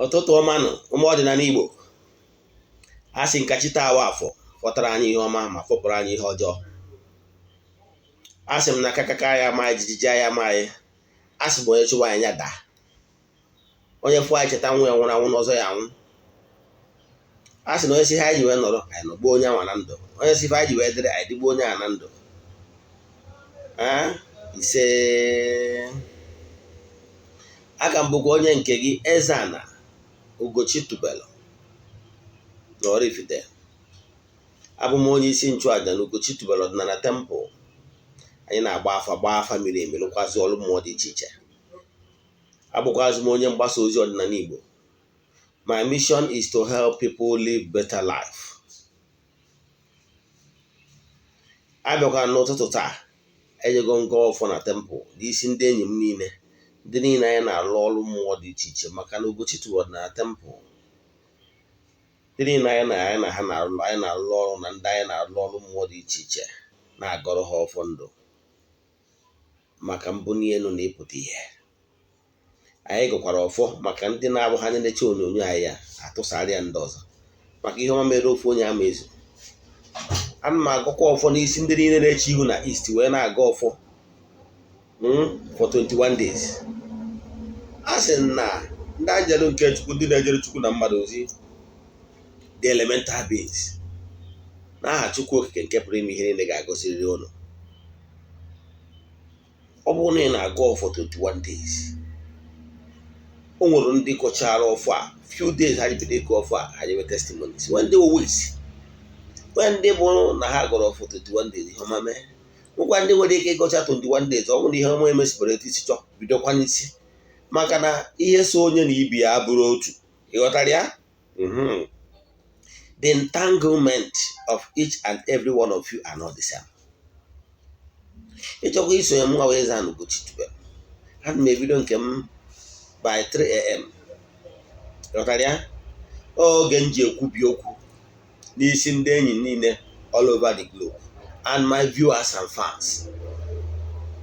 Ụtụtụ ọma nụ, ụmụ ọdịnala Igbo. A sị nka chi taa wụ afọ fọtara anyị ihe ọma ma fọpụrụ anyị ihe ọjọọ. A sị m na kakaka ya ama anyị, jijiji ya ama anyị. A sị m onye chụwa anyị ya daa, onye fụ anyị cheta nwa ya nwụrụ anwụ n'ọzọ ya anwụ. A sị na onye si ha anyị ji wee nọrọ anyị nọgbuo onye anwa na ndụ, onye si ife anyị ji wee dịrị anyị dịgbuo onye a na ndụ. Ise, aka m bụkwa onye nke gị, Eze-Ana Ugochi tubelu na Oraifite. Abụ m onye isi nchụaja na Ugochi tubelu ọdịnala temple. Anyị na-agba afa, gbaa afa miri emi, lụkwazị ọrụ mmụọ dị iche iche. Abụkwazị m onye mgbasa ozi ọdịnala Igbo. My mission is to help people live better life. Abịakwara n'ụtụtụ taa, ejego m gọọ ọfọ na temple n'isi ndị enyi m niile, ndị niile anyị na-alụ ọrụ mmụọ dị iche iche, maka na Ugochi tubelu ọdịnala temple, ndị niile anyị na ha na-alụ, anyị na-alụ ọrụ na ndị anyị na-alụ ọrụ mmụọ dị iche iche, na-agọrọ ha ọfọ ndụ maka mbuli elu na ịpụta ihe. Anyị gọkwara ọfọ maka ndị na-abụ ha na-eche onyonyo anyị ya atụsara ya ndị ọzọ, maka ihe ọma mere ofu onye ama ezu. Ana m agọkwa ọfọ n'isi ndị niile na-eche ihu na East wee na-agọ ọfọ for 21 days. A sị na ndị anjelu nke Chukwu, ndị na-ejere Chukwu na mmadụ ozi, the elemental beings, n'aha Chukwu Okike nke pụrụ ime ihe niile, ga-agọziriri ụnụ. Ọ bụrụ na ị na-agọ ọfọ 21 days, o nwere ndị gọchara ọfọ a, few days ha ji bido ịgọ ọfọ a, ha nyewe testimonies. Nwee ndị weeks, nwee ndị bụ na ha gọrọ ọfọ 21 days, ihe ọma mee. Nwekwa ndị nwere ike ịgọcha 21 days, ọ bụrụ na ihe ọma emesibara etu isi chọọ, bidokwa n'isi, maka na ihe so onye na ibi ya abụrụ otu. Ịghọtara ya? The entanglement of each and every one of you are not the same. Ịchọkwa isonye m nwa wee Eze-Ana Ugochi tubelu, ana m ebido nke m by 3 a.m. Ghọtara ya? Oge m ji ekwubi okwu n'isi ndị enyi niile all over the globe and my viewers and fans.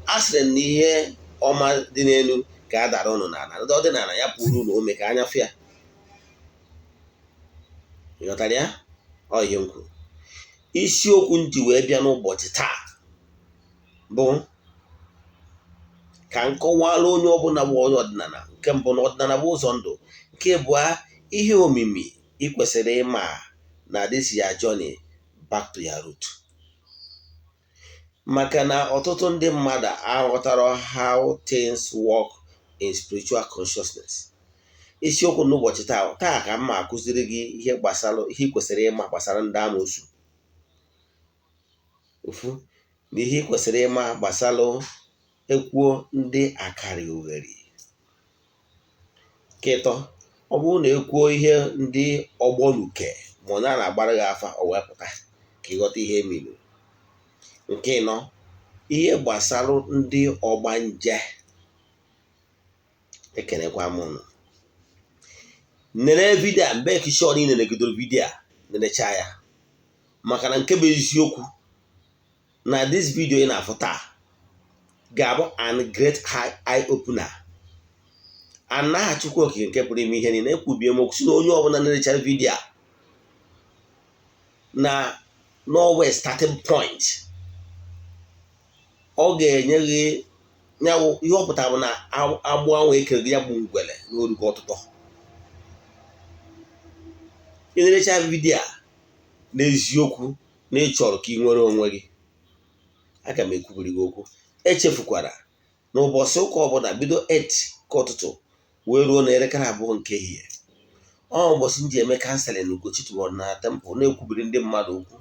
A sịrị m na ihe ọma dị n'elu ka a dara ụnụ n'ala, ndị ọdịnala ya pụrụ ụnụ ome ka anya fịa. Ịghọtara ya? Ọ ihe m kwuru. Isiokwu m ji wee bịa n'ụbọchị taa bụ ka m kọwara onye ọbụla bụ onye ọdịnala, nke mbụ, na ọdịnala bụ ụzọ ndụ, nke abụọ, ihe omimi ị kwesịrị ịma na this your journey back to your root, maka na ọtụtụ ndị mmadụ aghọtara how things work in spiritual consciousness. Isiokwu n'ụbọchị taa taa ka m ma akụziri gị ihe gbasara ihe ị kwesịrị ịma gbasara ndị amoosu, ofu, na ihe ị kwesịrị ịma gbasara ekwuo ndị akara ogheri, nke ịtọ. Ọ bụrụ na ekwuo ihe ndị ọgbọnuke ma ọ na-agbara gị afa, o wee pụta ka ịghọta ihe emiri. Nke ịnọ, ihe gbasara ndị ọgbanje. Ekenekwa m ụnụ. Nene video a, make sure na ị nenegidoro video a, nenecha ya, maka na nke bụ eziokwu na this video ị na-afụ taa ga-abụ an great eye opener. Anaghị Chukwu Okike nke pụrụ ime ihe niile ekwubie m okwu si na onye ọbụla na-elechara video a na norway starting point, ọ ga-enye gị ihe ọ pụtara bụ na agbụ ahụ ekere gị ya bụ ngwele n'orugo ọtụtọ. Ị na-elecha video a n'eziokwu na ị chọrọ ka ị nwere onwe gị, aga m ekwubiri gị okwu. Echefukwara na ụbọchị ụka ọbụla, bido 8 ka ụtụtụ wee ruo na elekere 2 nke ehihie, ọ ụbọchị m ji eme counselling na Ugochi tubelu na temple, na-ekwubiri ndị mmadụ okwu.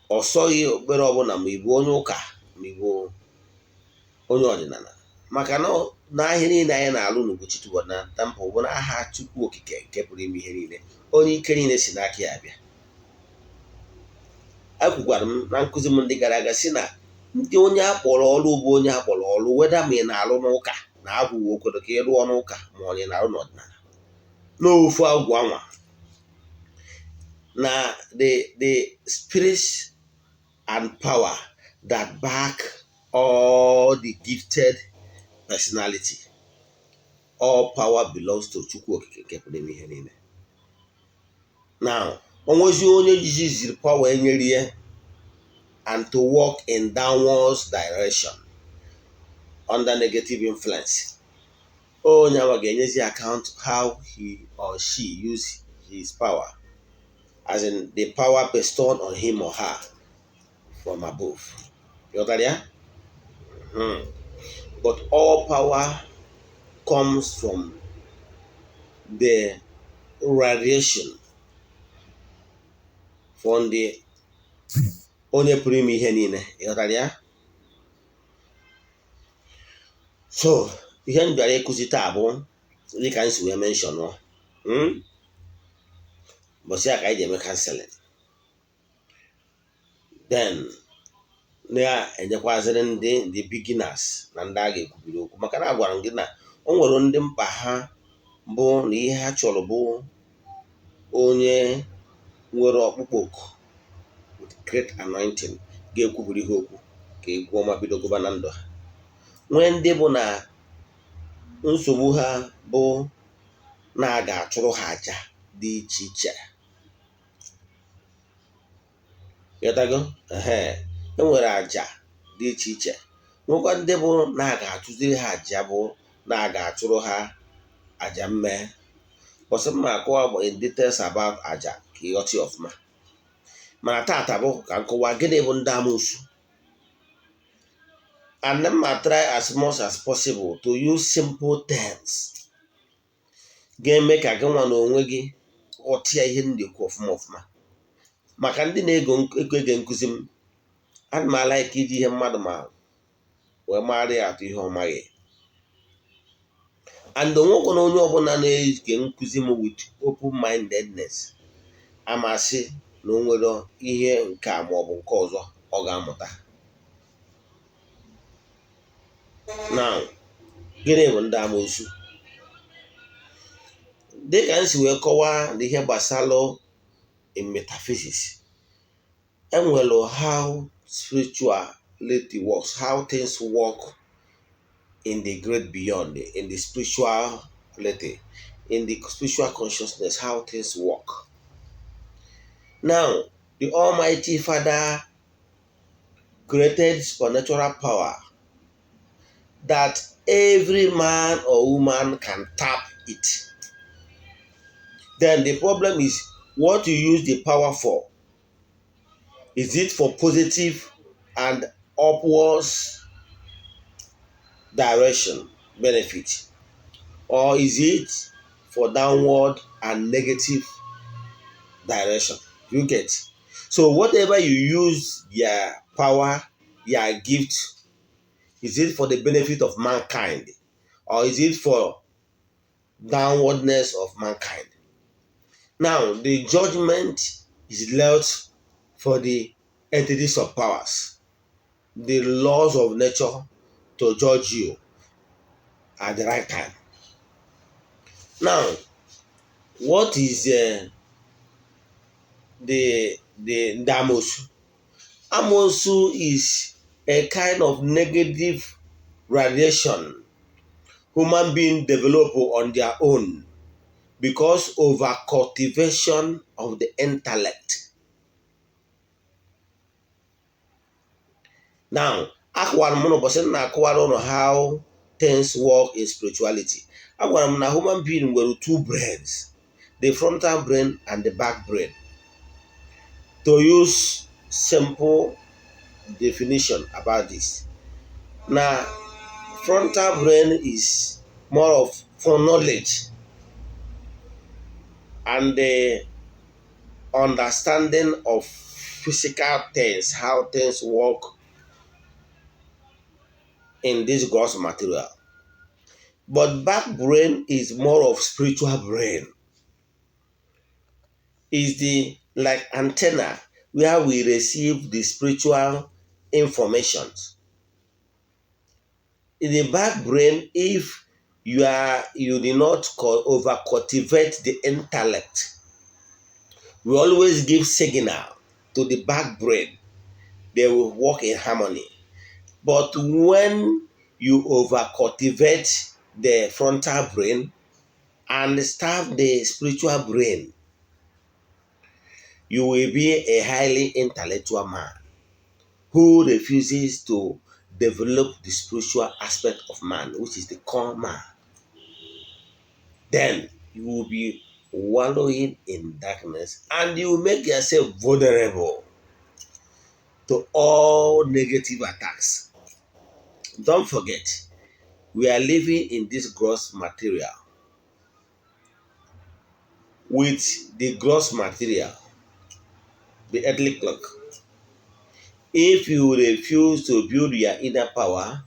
Ọ sọghị okpukpere ọbụla, ma ị bụ onye ụka ma ị bụ onye ọdịnala, maka na n'ahịa niile anyị na-alụ n'Ugochi tubelu na temple bụ n'aha Chukwu Okike nke pụrụ ime ihe niile, onye ike niile si n'aka ya bịa. Ekwukwara m na nkụzi m ndị gara aga si na ndị onye akpọrọ ọrụ bụ onye akpọrọ ọrụ, weda ma ị na-alụ n'ụka na agwụghị okwere ka ị rụọ n'ụka ma ọ na-arụ n'ọdịnala, n'ofu agwụ anwa na the spirits and power that back all the gifted personality. All power belongs to Chukwu Okike nke pụrụ ime ihe niile. Now, onwezi onye jiziri power enyere ya and to work in downwards direction under negative influence, onye awa ga-enyezi account how he or she use his power, as in the power bestowed on him or her from above. Ghọtara ya? But all power comes from the radiation from the onye pụrụ ime ihe niile. Ịghọtara ya? So ihe m bịara ịkụzi taa bụ dịka m si wee mention, mbọsị a ka anyị ji eme counseling, then na-enyekwazịrị ndị beginners na ndị a ga-ekwubiri okwu, maka na agwara m gị na o nwere ndị mkpa ha bụ na ihe ha chọrọ bụ onye nwere ọkpụkpọ oku with great anointing ga-ekwubiri ha okwu ka egwu ọma bido gụba na ndụ ha. Nwee ndị bụ na nsogbu ha bụ na a ga-achụrụ ha aja dị iche iche. Ghọtago? Ehe, e nwere aja dị iche iche. Nwekwa ndị bụ na a ga-achụziri ha aja, bụ na a ga-achụrụ ha aja mmee. Bọsị mma akọwa bụ in details about aja ka ịghọta ya ọfụma. Mana tata bụ ka nkọwa gịnị bụ ndị amoosu, and then ma try as much as possible to use simple terms ga-eme ka gị nwa na onwe gị ghọta ya ihe m na-ekwu ọfụma ọfụma. Maka ndị na-ego ege nkụzi m, ana m a-like iji ihe mmadụ ma wee mara ya atụ ihe ọ maghị. And onwekwana onye ọbụla na-ege nkụzi m with open mindedness amasị na o nwere ihe nke a maọbụ nke ọzọ ọ ga-amụta. Now, gịnị bụ ndị amoosu? Dịka m si wee kọwaa na ihe gbasara in metaphysics, enwere how spirituality works, how things work in the great beyond, in the spirituality, in the spiritual consciousness, how things work. Now, the Almighty Father created supernatural power that every man or woman can tap it. Then the problem is what you use the power for. Is it for positive and upwards direction benefit, or is it for downward and negative direction? You get? So whatever you use your power, your gift, is it for the benefit of mankind, or is it for downwardness of mankind? Now, the judgment is left for the entities of powers, the laws of nature, to judge you at the right time. Now, what is the amosu? Amosu is a kind of negative radiation human being develop on their own because over cultivation of the intellect. Now, akọwara m n'ụbọchị m na-akọwara ụnụ how things work in spirituality. Agwara m na human being nwere two brains, the frontal brain and the back brain. To use simple definition about this, na frontal brain is more of for knowledge and the understanding of physical things, how things work in this gross material. But back brain is more of spiritual brain. Is the like antenna where we receive the spiritual informations. In the back brain, if you do not over cultivate the intellect, we always give signal to the back brain. They will work in harmony. But when you over cultivate the frontal brain and starve the spiritual brain, you will be a highly intellectual man who refuses to develop the spiritual aspect of man, which is the core man. Then you will be wallowing in darkness and you will make yourself vulnerable to all negative attacks. Don't forget, we are living in this gross material. With the gross material, the earthly clock, if you refuse to build your inner power,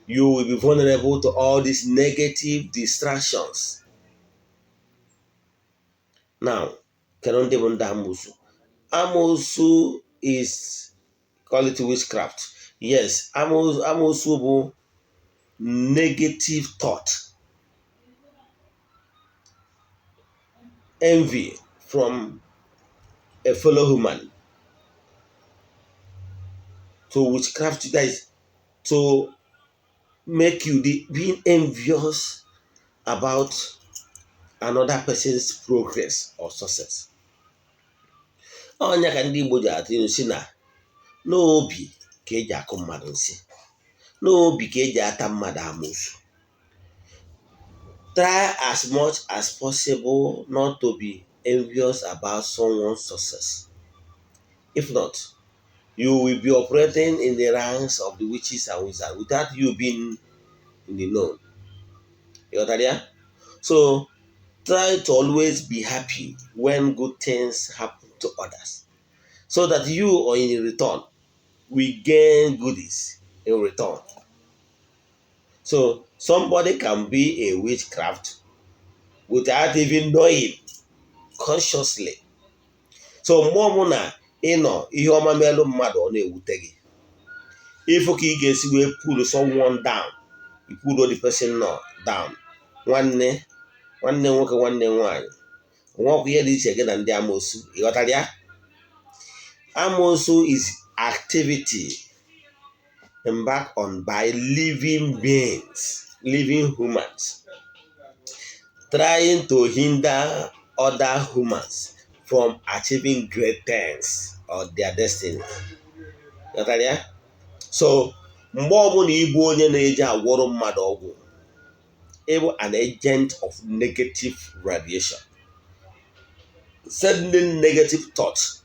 you will be vulnerable to all these negative distractions. Now, kedu ndị bụ ndị amoosu? Amoosu is, call it witchcraft. Yes, amoosu bụ negative thought, envy from a fellow human to witchcraft, that is to make you the, being envious about another person's progress or success. Ọnya ka ndị Igbo ji atụ ilu si na n'obi ka eji akụ mmadụ nsị, n'obi ka eji ata mmadụ amoosu. Try as much as possible not to be envious about someone's success. If not, you will be operating in the ranks of the witches and wizards without you being in the know. You got that, yeah? So try to always be happy when good things happen to others, so that you or in return will gain goodies in return. So somebody can be a witchcraft without even knowing consciously. So mgbe ọbụla ị nọ ihe ọma melụ mmadụ ọ na-ewute gị, ịfụ ka ị ga-esi wee pull someone down, you pull the person nọ down. Nwanne nwanne nwoke, nwanne nwaanyị, nwekwa ihe dị iche gị na ndị amoosu. Ịghọtara ya? Amoosu is activity embarked on by living beings, living humans, trying to hinder other humans from achieving great things or their destiny. Ghọtara ya? So mgbe ọbụla ịbụ onye na-eji agwọrọ mmadụ ọgwụ, ịbụ an agent of negative radiation, sending negative thoughts,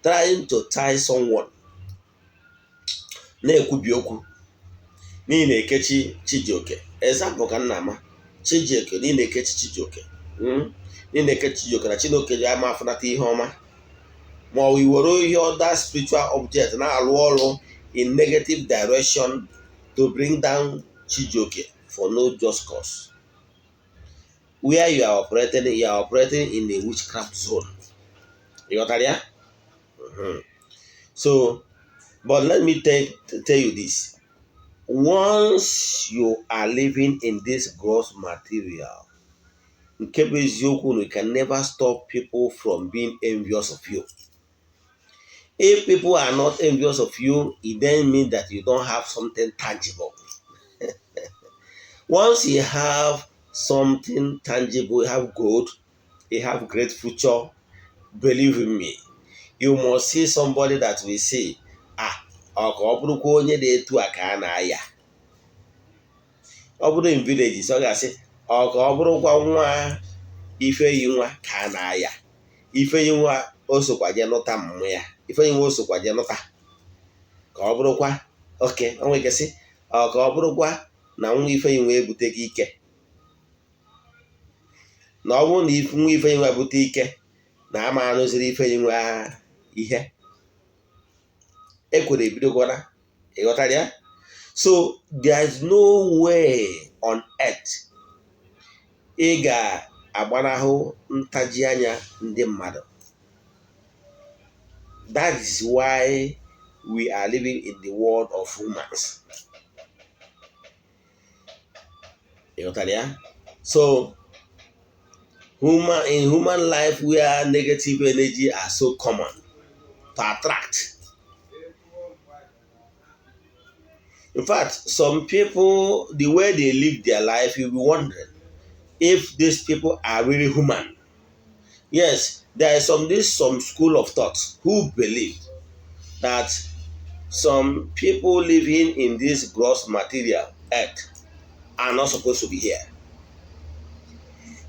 trying to tie someone, na-ekwubi okwu n'ihi na-ekechi Chijioke. Example ka nna ama Chijioke, n'ihi na-ekechi Chijioke, n'ihi na-ekechi Chijioke na Chineke ji ama afụnata ihe ọma, ma ọ were ihe other spiritual object na-arụ ọrụ in negative direction to bring down Chijioke for no just cause. Where you are operating, you are operating in a witchcraft zone. Ịghọtara ya? So, but let me tell you this: once you are living in this gross material, nke bụ eziokwu na you can never stop people from being envious of you. If people are not envious of you, it then means that you don't have something tangible. Once you have something tangible, you have gold, you have great future, believe in me, you must see somebody that will say, "Ah, ọ ka ọ bụrụkwa onye dị etu a ka a na-aya." Ọ bụrụ in villages, ọ ga-asị, "Ọ ka ọ bụrụkwa nwa Ifeyi nwa ka a na-aya. Ifeyi nwa o sokwa je nụta mmụ ya, Ifeyi nwa o sokwa je nụta ka ọ bụrụkwa oke o nwere ike sị, ọ ka ọ bụrụkwa na nwa Ifeyi nwa ebute gị ike, na ọ bụrụ na nwa Ifeyi nwa ebute ike na ama anụziri Ifeyi nwa ihe ekwere ebidokwana." Ịghọtara ya? So there is no way on earth ị ga-agbanahụ ntaji anya ndị mmadụ. That is why we are living in the world of humans. Ịghọtara ya? So human in human life where negative energy are so common to attract. In fact, some people, the way they live their life, you'll be wondering if these people are really human. Yes, there is some school of thought who believe that some people living in this gross material earth are not supposed to be here.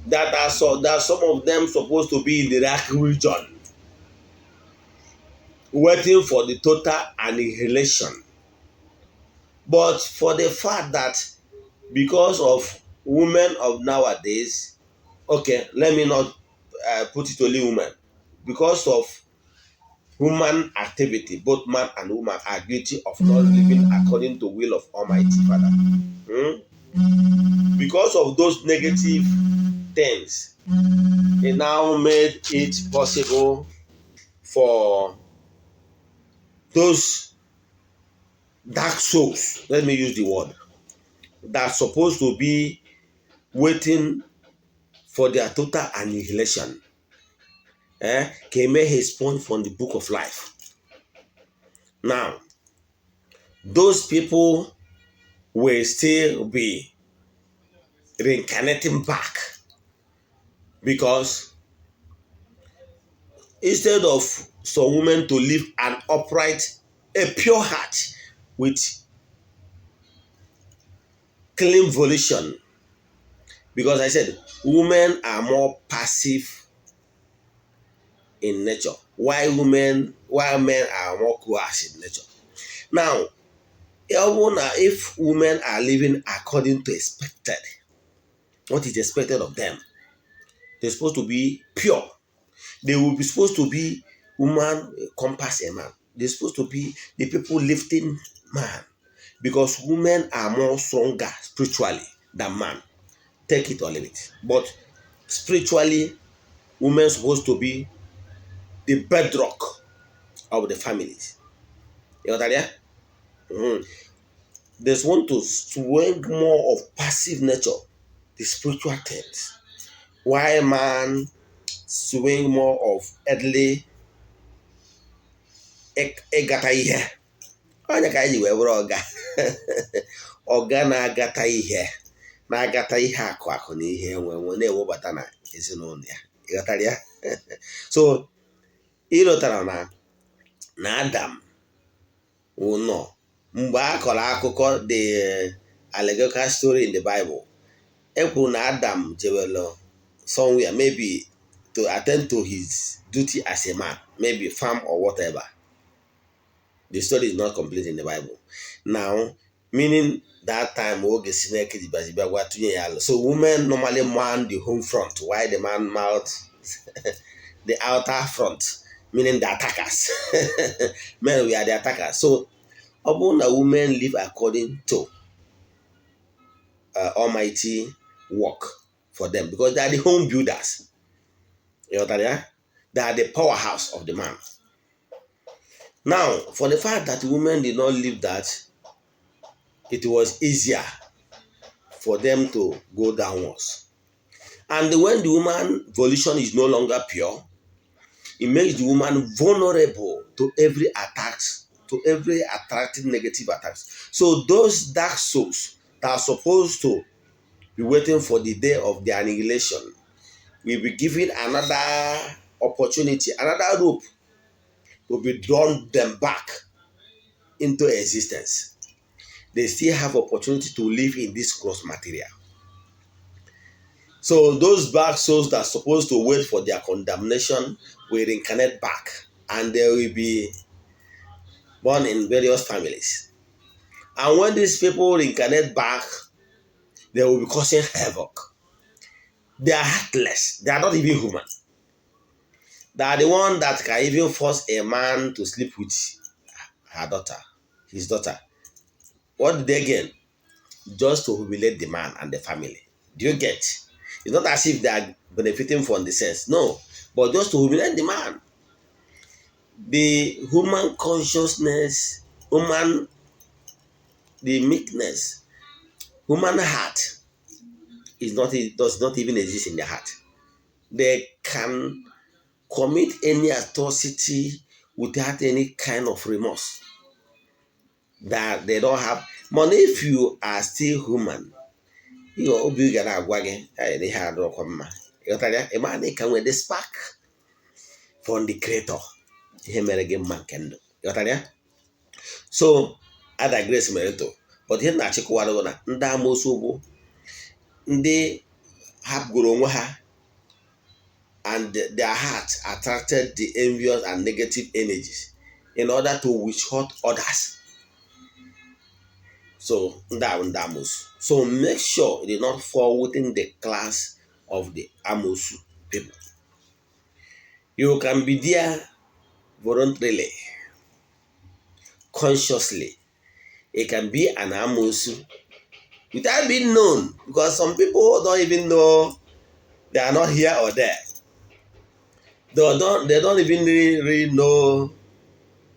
That some of them supposed to be in the dark region, waiting for the total annihilation. But for the fact that because of women of nowadays, okay, let me not put it only women, because of human activity, both man and woman are guilty of not living according to will of Almighty Father. Hmm? Because of those negative things, it now made it possible for those dark souls, let me use the word, that are supposed to be waiting for their total annihilation, can make his point from the book of life. Now, those people will still be reincarnating back, because instead of some women to live an upright, a pure heart with clean volition, because I said women are more passive in nature, while men are more coercive in nature. Now, if women are living according to expected, what is expected of them, they're supposed to be pure. They will be supposed to be woman compass a man. They're supposed to be the people lifting man, because women are more stronger spiritually than man. Take it or leave it. But spiritually, women are supposed to be the bedrock of the families. You know that, yeah? Mm-hmm. There's one to swing more of passive nature, the spiritual things, while man swing more of earthly ịgata ihe. Onye ka anyị ji wee bụrụ ọga ọga na-agata ihe, na-agata ihe akụ akụ na ihe enwe enwe na-ewebata na ezinụlọ ya. Ịghọtara ya? So ịlọtara na Adam nọ mgbe a kọrọ akụkọ, the allegorical story in the Bible, e kwuru na Adam jewelu somewhere, maybe to attend to his duty as a man, maybe farm or whatever. The story is not complete in the Bible. Now, meaning that time oge Chineke ji bịazi bịa gwa tụnye ya alụ. So women normally man the home front, while the man mount the outer front, meaning the attackers. Men, we are the attackers. So ọ bụrụ na women live according to Almighty work for them, because they are the home builders. You know that, they are the powerhouse of the man. Now, for the fact that women did not live that, it was easier for them to go downwards. And when the woman volition is no longer pure, it makes the woman vulnerable to every attack, to every attractive negative attacks. So those dark souls that are supposed to be waiting for the day of their annihilation will be given another opportunity, another rope will be drawn them back into existence. They still have opportunity to live in this gross material. So those dark souls that are supposed to wait for their condemnation will reincarnate back, and they will be born in various families. And when these people reincarnate back, they will be causing havoc. They are heartless. They are not even human. They are the one that can even force a man to sleep with her daughter, his daughter. What did they gain? Just to humiliate the man and the family. Do you get? It's not as if they are benefiting from the sense. No. But just to humiliate the man. The human consciousness, human, the meekness, human heart is not, it does not even exist in the heart. They can commit any atrocity without any kind of remorse. That they don't have. Mana if you are still human, ihe obi ga na-agwa gị na ihe adịrọkwa mma. Ịghọtara ya? Ị ma na ị ka nwere the spark from the creator, ihe mere gị mma nke ndụ. Ịghọtara ya? So I digress mereto, but ihe na-achịkọwara na ndị amoosu bụ ndị hapụgoro onwe ha and their heart attracted the envious and negative energies in order to witch hunt others. So ndị a bụ ndị amoosu. So make sure you did not fall within the class of the amoosu people. You can be there voluntarily, consciously. It can be an amoosu without being known, because some people don't even know they are not here or there. They don't even really, really know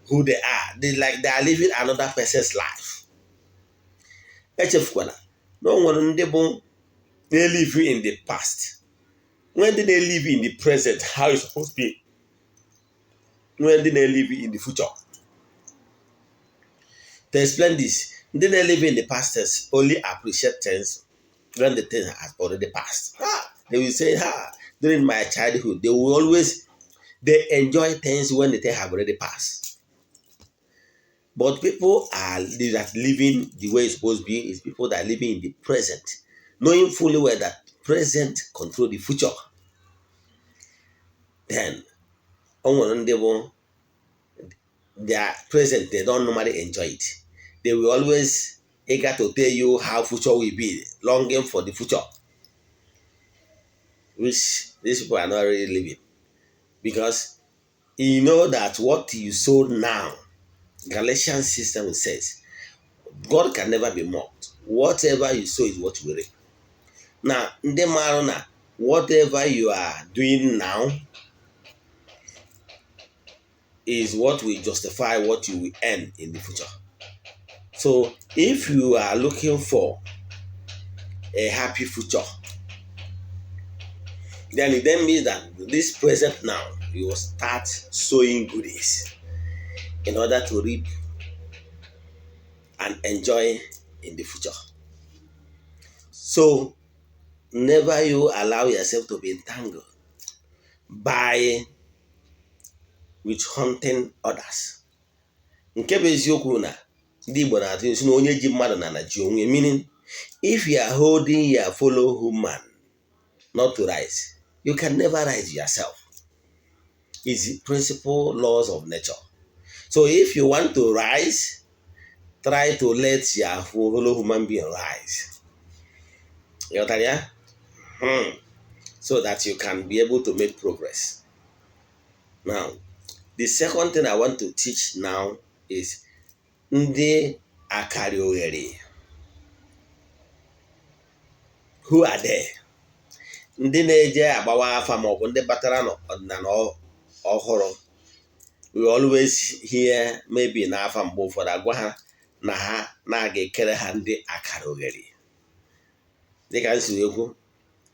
who they are. They like they are living another person's life. Echefukwala na o nwere ndị bụ na-live in the past, nwee ndị na-live in the present how it's supposed to be, nwee ndị na-live in the future. To explain this, ndị na-live in the past only appreciate things when the thing has already passed. Ah, they will say, "Ah, during my childhood," they will always, they enjoy things when the thing have already passed. But people are that living the way it's supposed to be is people that are living in the present, knowing fully well that present control the future. Then, o nwere ndị bụ their present, they don't normally enjoy it. They will always eager to tell you how future will be, longing for the future, which these people are not really living. Because you know that what you sow now, Galatians 6:7 says, God can never be mocked. Whatever you sow is what you will reap. Now, ndị maara na whatever you are doing now is what will justify what you will earn in the future. So if you are looking for a happy future, then it then means that this present now, you will start sowing goodies in order to reap and enjoy in the future. So never you allow yourself to be entangled by with hunting others. Nke bụ eziokwu na ndị Igbo na-atụ isi na onye ji mmadụ na ji onwe, meaning if you are holding your fellow human not to rise, you can never rise yourself. It's the principal laws of nature. So if you want to rise, try to let your fellow human being rise. Ịghọtara ya? So that you can be able to make progress. Now, the second thing I want to teach now is ndị akara oghere. Who are they? Ndị na-eje agbawa afa maọbụ ndị batara n'ọdịnala ọhụrụ. We always hear maybe n'afa mgbe ụfọdụ agwa ha na ha na-aga ekere ha ndị akara oghere. Dịka m si wee kwu,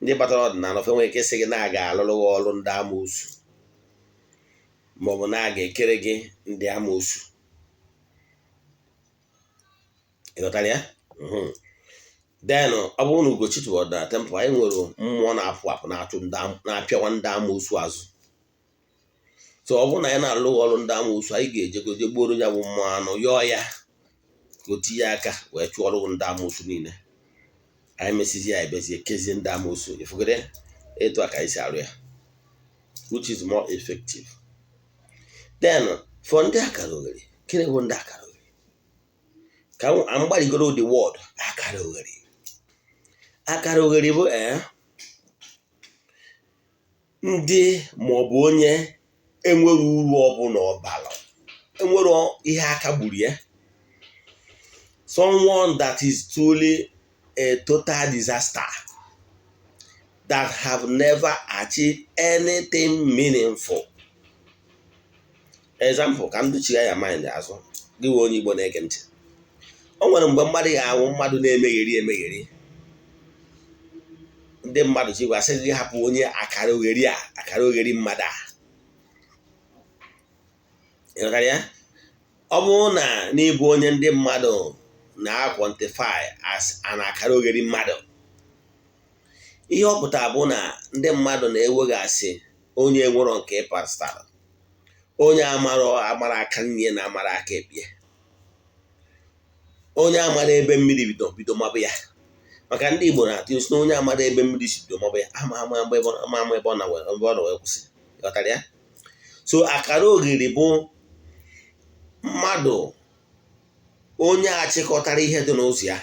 ndị batara ọdịnala ofe nwere ike sị gị na-aga alụrụ gị ọrụ ndị amoosu maọbụ na-aga ekere gị ndị amoosu. Ịghọtara ya? Then ọ bụrụ na Ugochi tụrụ ọdịnala temple, anyị nwere mmụọ na-apụ apụ na-achụ na-apịawa ndị amoosu azụ. So ọ bụrụ na anyị na-alụ ọrụ ndị amoosu, anyị ga-ejegoje gbuoro ya bụ mmụọ anụ, yọọ ya ka o tinye aka wee chụọrọ ndị amoosu niile. Anyị mesizie ya, ebezie kezie ndị amoosu. Ifugide etu a ka anyị si arụ ya, which is more effective. Then for ndị akara oghere, gịnị bụ ndị akara oghere? Ka m gbarigoro the word akara oghere. Akara oghere bụ ndị maọbụ onye enwere uru ọbụla ọbara, enwere ihe aka gburu ya, someone that is truly a total disaster, that have never achieved anything meaningful. Example, ka m duchigha ya mind azụ gị wee onye Igbo na-ege ntị. O nwere mgbe mmadụ ga-awụ mmadụ na-emegheri emegheri, ndị mmadụ chi gwa sị gị hapụ onye akara ogheri a, akara ogheri mmadụ a. Ịghọtara ya? Ọ bụrụ na n'ịbụ onye ndị mmadụ na-quantify as an akara oghere mmadụ. Ihe ọ pụtara bụ na ndị mmadụ na-ewegasị onye nwere nke pastara, onye amara aka nne na amara aka ekpe, onye amara ebe mmiri bido bido mabụ ya. Maka ndị Igbo na-atụ isi na onye amara ebe mmiri si bido mabụ ya, ama ama ama ebe ọ na wee kwụsị. Ghọtara ya? So akara oghere bụ mmadụ onye achịkọtara ihe dị n'ụzọ ya,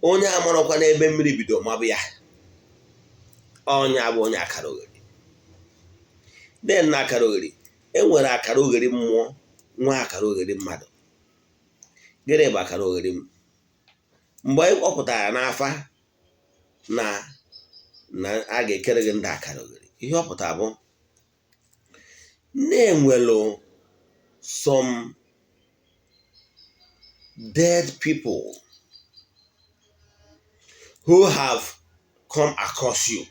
onye amarakwa n'ebe mmiri bido mabụ ya, onye abụ onye akara oghere. Then na akara oghere, e nwere akara oghere mmụọ, nwa akara oghere mmadụ. Gịnị bụ akara oghere m? Mgbe ọ pụtara n'afa na na a ga-ekere gị ndị akara oghere, ihe ọ pụtara bụ na-enwelu some dead people who have come across you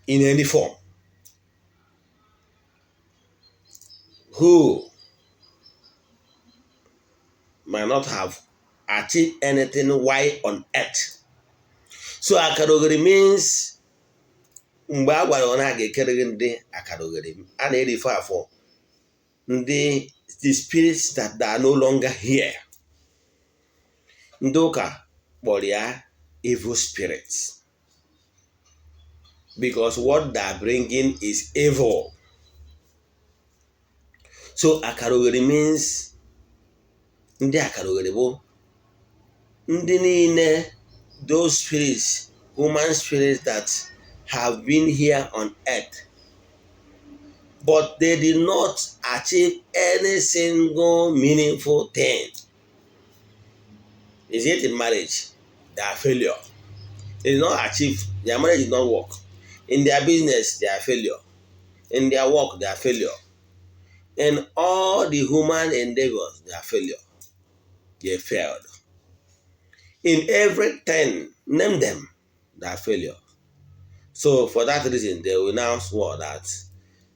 in any form, who might not have achieved anything while on earth. So akara oghere means mgbe a gwara na a ga-ekere gị ndị akara oghere, a na-erife afọ ndị the spirits that are no longer here. Ndị ụka kpọrọ ya evil spirits because what they are bringing is evil. So akara oghere means ndị akara oghere bụ ndị niile, those spirits, human spirits that have been here on earth, but they did not achieve any single meaningful thing. Is it in marriage? They are failure. They did not achieve, their marriage did not work. In their business, they are failure. In their work, they are failure. In all the human endeavors, they are failure. They failed. In everything, name them, they are failure. So for that reason, they will now swear that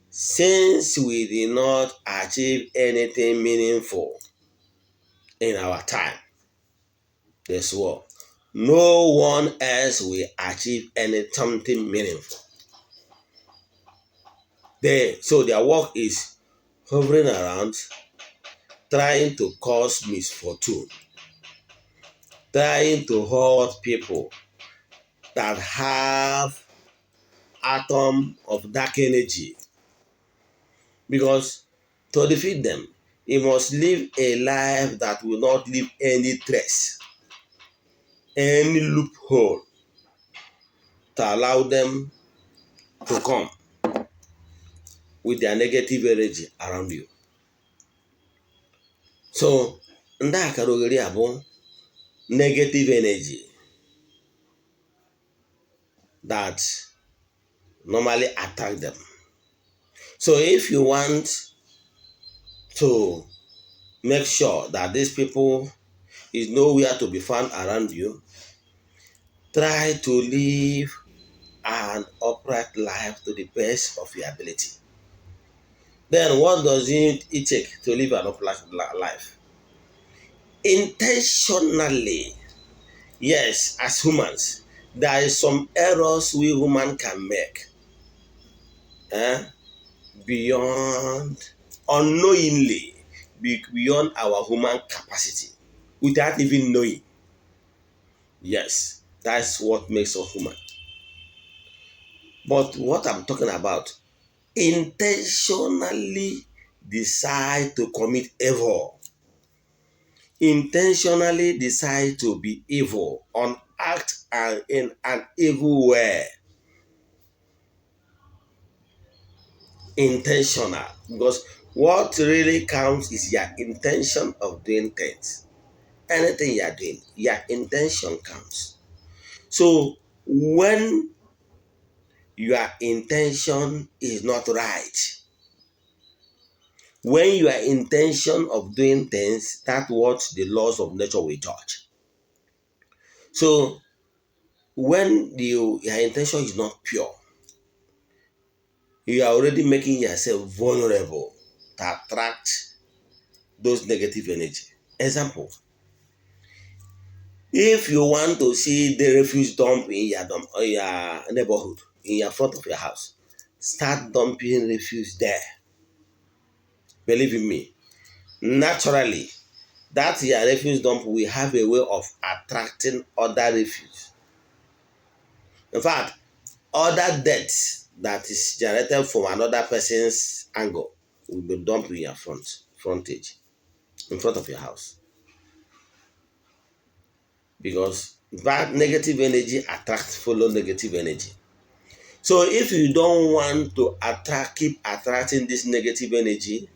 since we did not achieve anything meaningful in our time, they swore, no one else will achieve any something meaningful. So their work is hovering around, trying to cause misfortune, trying to hurt people that have atom of dark energy. Because to defeat them, you must live a life that will not leave any trace, any loophole to allow them to come with their negative energy around you. So, ndị akara oghere a bụ negative energy that normally attack them. So if you want to make sure that these people is nowhere to be found around you, try to live an upright life to the best of your ability. Then what does it take to live an upright life? Intentionally, yes, as humans, there is some errors we human can make beyond, unknowingly, beyond our human capacity, without even knowing. Yes, that's what makes us human. But what I'm talking about, intentionally decide to commit evil, intentionally decide to be evil, on act and in an evil way. Intentional, because what really counts is your intention of doing things. Anything you are doing, your intention counts. So when your intention is not right, when your intention of doing things, that's what the laws of nature will judge. So when your intention is not pure, you are already making yourself vulnerable to attract those negative energy. Example, If you want to see the refuse dump in your neighborhood, in your front of your house, start dumping refuse there. Believe in me, naturally, that your refuse dump will have a way of attracting other refuse. In fact, other deaths that is generated from another person's angle will be dumped in your frontage, in front of your house. Because that negative energy attracts follow negative energy. So if you don't want to attract, keep attracting this negative energy,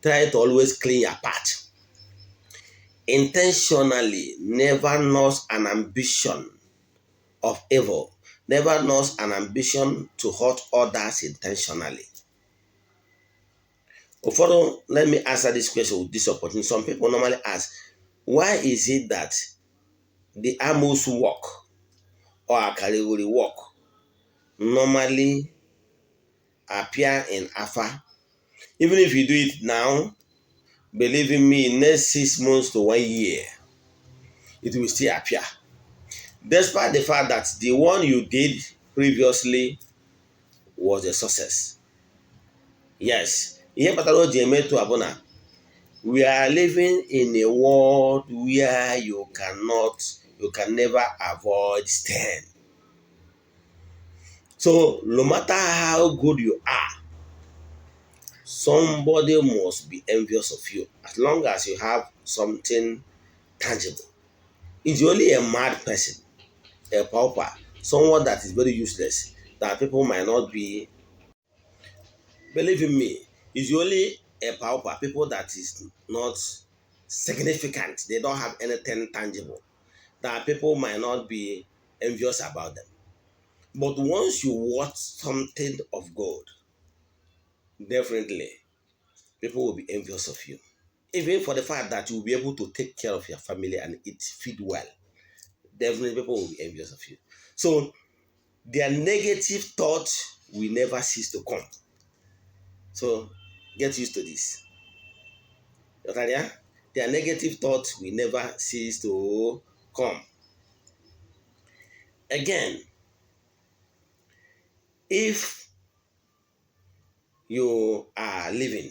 try to always clean your path. Intentionally, never nurse an ambition of evil. Never nurse an ambition to hurt others intentionally. Ụfọdụ, let me answer this question with this opportunity. Some people normally ask, why is it that the amoosu work or akalogheli work normally appear in afa? Even if you do it now, believe in me, next 6 months to one year, it will still appear. Despite the fact that the one you did previously was a success. Yes, ihe kpatara o ji eme etu a bụ na we are living in a world where you cannot, you can never avoid stain. So no matter how good you are, somebody must be envious of you as long as you have something tangible. It's only a mad person, a pauper, someone that is very useless, that people might not be. Believe in me, it's only a pauper, people that is not significant, they don't have anything tangible, that people might not be envious about them. But once you want something of God, definitely people will be envious of you. Even for the fact that you will be able to take care of your family and eat, feed well, definitely people will be envious of you. So their negative thoughts will never cease to come. So get used to this. Ghọtara ya? Their negative thoughts will never cease to come. Again, if you are living,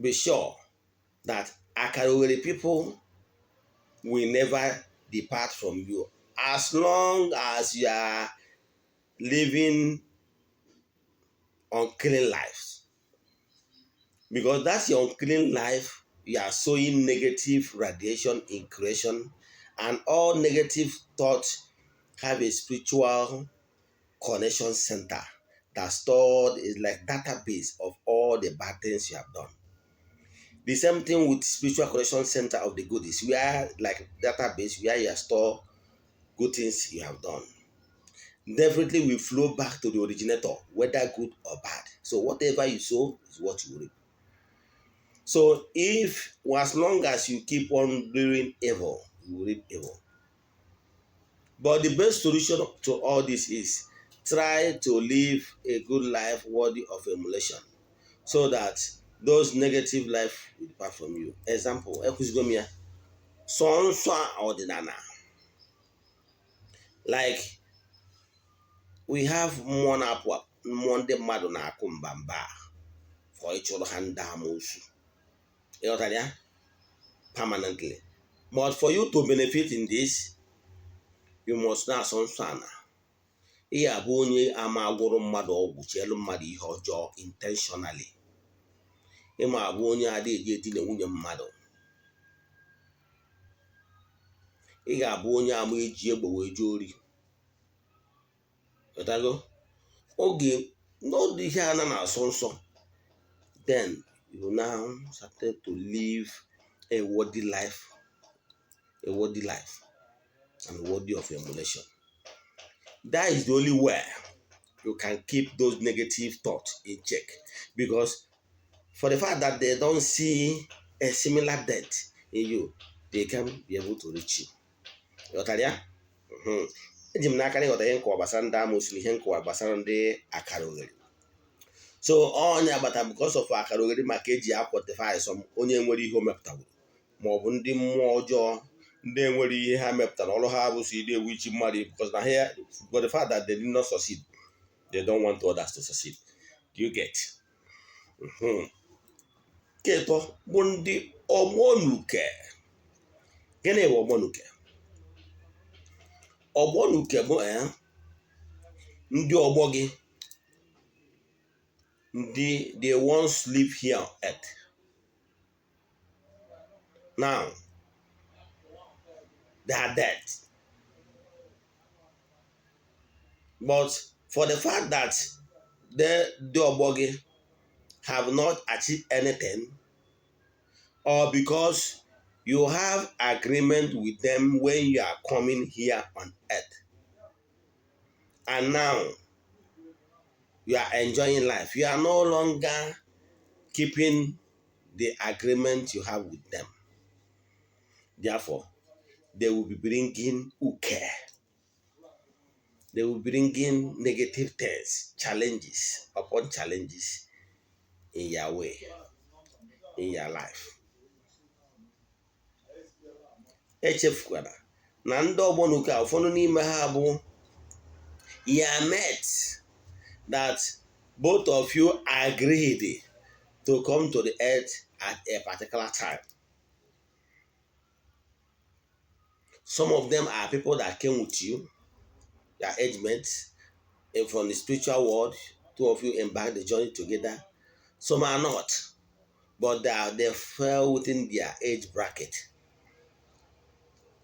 be sure that akalogheli people will never depart from you as long as you are living unclean lives. Because that's your unclean life, you are sowing negative radiation in creation, and all negative thoughts have a spiritual connection center that stored is like database of all the bad things you have done. The same thing with spiritual connection center of the goodies, where like database where you store good things you have done. Definitely will flow back to the originator, whether good or bad. So whatever you sow is what you reap. So if as long as you keep on doing evil, you will reap evil. But the best solution to all this is try to live a good life worthy of emulation so that those negative life will depart from you. Example, ekwuzigo m ya, sọ nsọ ọdịnala. Like we have mmụọ na-apụ apụ, mmụọ ndị mmadụ na-akụ mbamba for ịchụrụ ha ndị amoosu. Ịghọtara ya? Permanently. But for you to benefit in this, you must na-asọ nsọ ana. Ị abụ onye ama agwụrụ mmadụ ọgwụ chielu mmadụ ihe ọjọọ intentionally. Ịma abụ onye adịghị eji edina nwunye mmadụ. Ị ga-abụ onye ama eji egbe wee jee ori. Ghọtago? Oge n'ọdụ ihe a na-asọ nsọ, then you now started to live a worthy life and worthy of emulation. That is the only way you can keep those negative thoughts in check, because for the fact that they don't see a similar death in you, they can be able to reach you. Ghọtara ya? Eji m n'aka na ịghọta ihe nkọwa gbasara ndị amoosu na ihe nkọwa gbasara ndị akalogheli. So onye agbata because of akalogheli maka eji a quantify some onye nwere ihe o mepụtawuru ma ọ bụ ndị mmụọ ọjọọ. Ndị enwere ihe ha mepụtara, ọrụ ha bụ so ide ewu ichi mmadụ, because na ha, for the fact that they did not succeed, they don't want others to succeed. Do you get? Nke ịtọ bụ ndị ọgbọnuke. Gịnị bụ ọgbọnuke? Ọgbọnuke bụ ndị ọgbọ gị, ndị they once live here on earth. Now they are dead, but for the fact that the ndị ọgbọ gị have not achieved anything, or because you have agreement with them when you are coming here on earth, and now you are enjoying life, you are no longer keeping the agreement you have with them. Therefore, they will be bringing uke. They will be bringing negative things, challenges upon challenges in your way, in your life. Echefukwara na ndị ọgbọ n'uke a, ụfọdụ n'ime ha bụ your mates that both of you agreed to come to the earth at a particular time. Some of them are people that came with you, your age mates, and from the spiritual world, two of you embarked the journey together. Some are not, but they fell within their age bracket.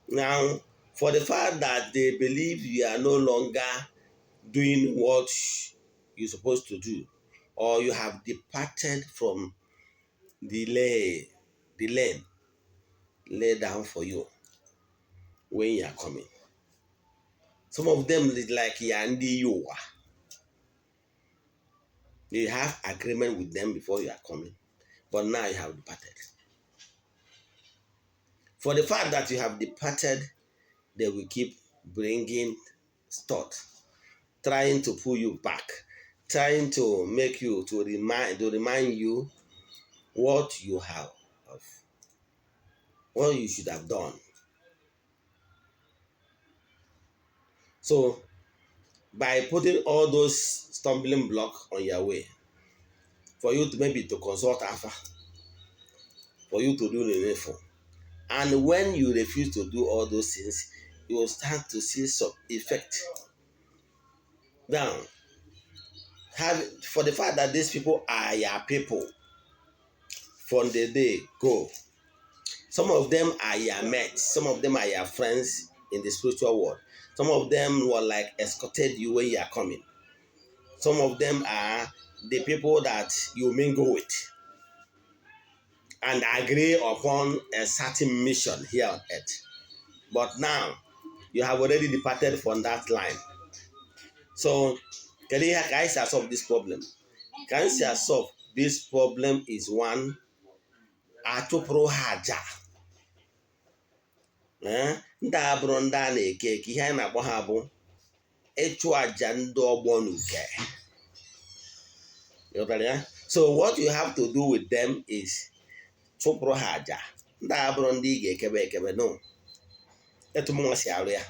Now, for the fact that they believe you are no longer doing what you're supposed to do, or you have departed from the lane laid down for you when you are coming. Some of them is like ya ndị ụwa. You have agreement with them before you are coming, but now you have departed. For the fact that you have departed, they will keep bringing thought, trying to pull you back, trying to make you to remind you what you have, what you should have done. So, by putting all those stumbling blocks on your way, for you to maybe to consult Alpha, for you to do the needful, and when you refuse to do all those things, you will start to see some effect. Now, have for the fact that these people are your people from the day go. Some of them are your mates, some of them are your friends in the spiritual world. Some of them were like escorted you when you are coming. Some of them are the people that you mingle with and agree upon a certain mission here on earth. But now you have already departed from that line. So, kedu ihe ka anyị si solve this problem? Ka anyị si solve this problem is one, achụpụrụ ha aja. Ndị a bụrụ ndị a na-eke eke, ihe anyị na-akpọ ha bụ ịchụ aja ndị ọgbọ n'uke. Ịghọtara ya? So what you have to do with them is chụpụrụ ha aja. Ndị a bụrụ ndị ị ga-ekebe ekebe, no. Etu mụnwa si arụ ya,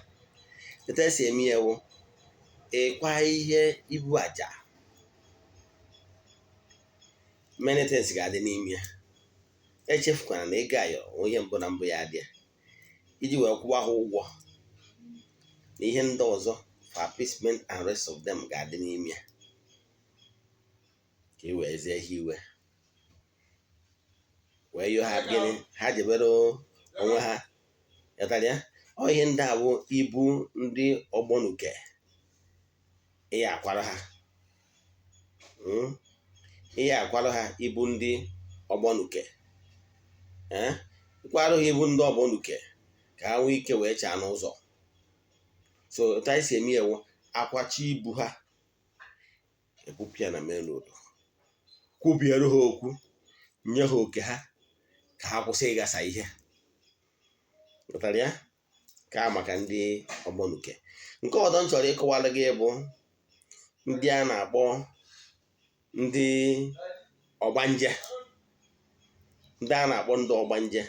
etu esi eme ya wụ ịkwa ihe ibu aja, many things ga-adị n'ime ya. Echefukwana na ego ayọ ihe mbụ na mbụ ya adị ya iji wee kwụwa ha ụgwọ na ihe ndị ọzọ for appeasement and rest of them ga-adị n'ime ya, ka e wee zie ha iwe wee yọọ ha gịnị ha jebere onwe ha. Ghọtara ya? Ọ ihe ndị a bụ ibu ndị ọgbọnuke ihe akwara ha, ihe akwara ha ibu ndị ọgbọnuke, kwara ha ibu ndị ọgbọnuke ka ha nwee ike wee chaa n'ụzọ. So otu anyị si eme ewu, akwachi ibu ha, ebupụ ya na main road, kwubiere ha okwu, nye ha oke ha ka ha kwụsị ịghasa ihe. Ghọtara ya? Ka maka ndị ọgbọnuke. Nke ọzọ m chọrọ ịkọwara gị bụ ndị a na-akpọ ndị ọgbanje. Ndị a na-akpọ ndị ọgbanje,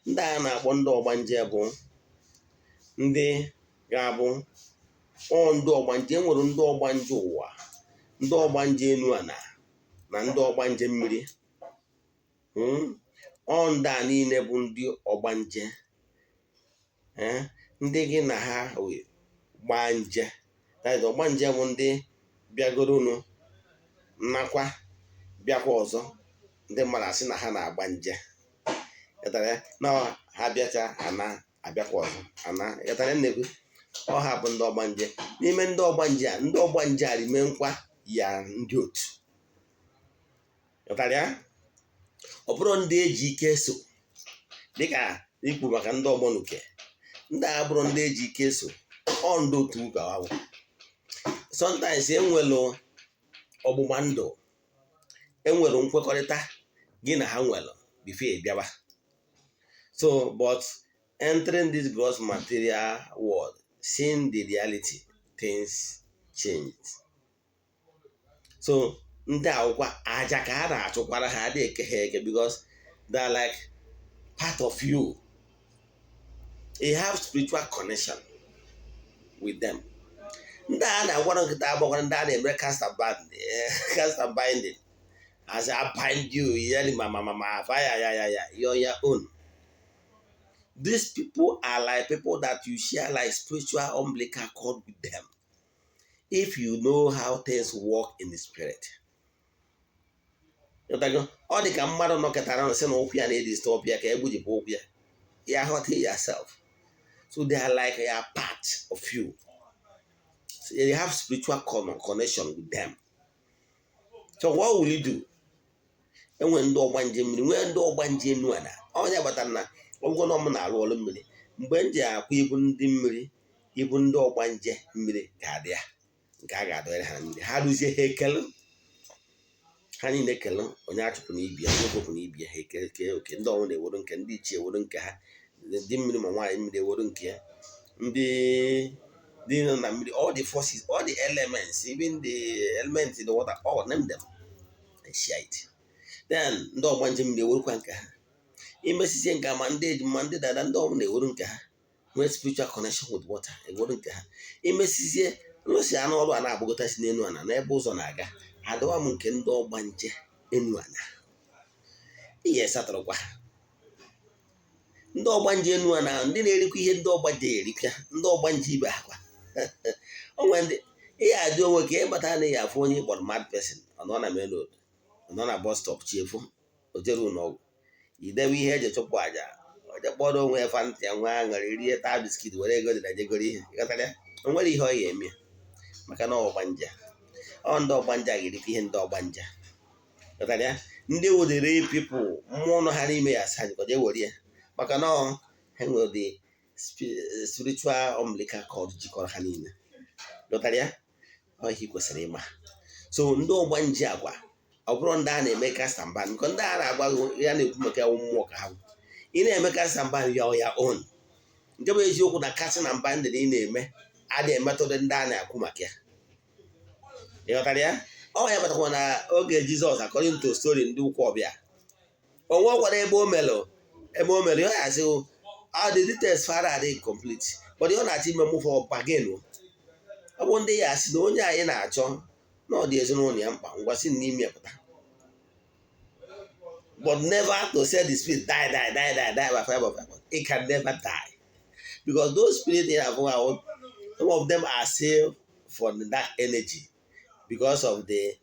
Ndị a na-akpọ ndị ọgbanje bụ ndị ga-abụ ọ ndị ọgbanje. Enwere ndị ọgbanje ụwa, ndị ọgbanje enu ana na ndị ọgbanje mmiri. Ọ ndị a niile bụ ndị ọgbanje, ndị gị na ha wee gbaa nje. That is, ọgbanje bụ ndị bịagoronu nakwa bịakwa ọzọ. Ndị mmadụ asị na ha na-agba nje. Ghọtara ya? Na ha bịacha, ana abịakwa ọzọ ana. Ghọtara ya? Nnekwu ọ ha bụ ndị ọgbanje. N'ime ndị ọgbanje a, ndị ọgbanje a rime nkwa ya ndị otu. Ghọtara ya? Ọ bụrụ ndị eji ike so, dịka ikwu maka ndị ọgbọnuke, ndị a bụrụ ndị eji ike so, ọ ndị otu ka ha bụ. Sometimes enwere ọgbụgba ndụ, enwere nkwekọrịta gị na ha nwere before ị bịawa. So, but entering this gross material world, seeing the reality, things change. So ndị akwụkwọ aja ka ha na-achụkwara ha adịghị eke ha eke, because they are like part of you. You have spiritual connection with them. Ndị a na-agwara nkịta agbakwara ndị a na-eme cast and bind, cast and binding, as I bind you, yeli mama mama fire ya ya ya, you're your own. These people are like people that you share like spiritual umbilical cord with them, if you know how things work in the spirit. Ọ dị ka mmadụ nọkọtara sị na ụkwụ ya na-e disturb ya, ka egbujipụ ụkwụ ya, ya hurting yourself. So they are like a part of you. So you have spiritual connection with them. So what will you do? Enwere ndị ọgbanje mmiri, nwee ndị ọgbanje enu ala. Onye gbatara na ọgwụgwọ na ọmụ na-arụ ọrụ mmiri, mgbe m ji akwa ibu ndị mmiri, ibu ndị ọgbanje mmiri ga-adị ya nke a ga-adọnyere ha na mmiri. Ha rụzie, ha ekele, ha niile ekele. Onye achụpụ na ibi ya, onye kwepụ na ibi ya, ha ekele kee oke. Ndị ọnwụ na-ewere nke, ndị ichie ewere nke ha, ndị mmiri ma nwaanyị mmiri ewere nke ya, ndị dị nọ na mmiri, all the forces, all the elements, even the elements in the water, all name them and share it. Then ndị ọgbanje mmiri ewerekwa nke ha. Imesisie nke ma ndị ejima, ndị dada, ndị ọnwụ na-ewere nke ha, nwee spiritual connection with water, ewere nke ha. Imesizie lụsi anụ ọrụ a na-agbagotasi n'elu ala n'ebe ụzọ na-aga, adịwa m nke ndị ọgbanje enu ala. Ihe satụrụkwa ndị ọgbanje enu ala, ndị na-erikwa ihe ndị ọgbanje erikwa, ndị ọgbanje ibe akwa onwe ndị ihe adị onwe ka ịbata na ya afụ onye kpọrọ mad person. Ọ nọ na main road, ọ nọ na bus stop, chiefu o jere ụlọọgwụ, idebe ihe eji chụpụ àjà, oje kpọrọ onwe ya Fanta ya, nwa aṅụrị, rie, taa biscuit, were ego dị na jegoro ihe. Ịghọtara ya? O nwere ihe ọ ya eme maka na ọgbanje, ọ ndị ọgbanje a ga-erikwa ihe ndị ọgbanje. Ghọtara ya? Ndị wudere people mmụọ nọ ha n'ime ya asa jikọje were ya, maka na ọ ha nwere the spiritual umbilical cord jikọrọ ha niile. Ghọtara ya? Ọ ihe ị kwesịrị ịma. So ndị ọgbanje agwa, ọ bụrụ ndị a na-eme cast and bind, nke ndị a na-agwa gị ya na-ekwu maka ya, mmụọ ka ha bụ. Ị na-eme cast and bind ya ya own. Nke bụ eziokwu na casting and binding ị na-eme adịghị emetụta ndị a na-ekwu maka ya. Ị ghọtara ya? Ọ ya kpatakwa na oge Jizọs, according to story ndị ụka ọbịa, onwe gwara ebe o melụ, ebe o mere ya, asị all the details fara adị incomplete, but ọ na-achọ ime mụfọ bargain. Ọ bụ ndị ya asị na onye anyị na-achọ na ọ dị ezinụlọ ya mkpa, ngwa, si n'ime ya pụta, but never to say the spirit die, die, die, die, die by fire, by fire. It can never die, because those spirits in ahụ, some of them are saved for the dark energy because of the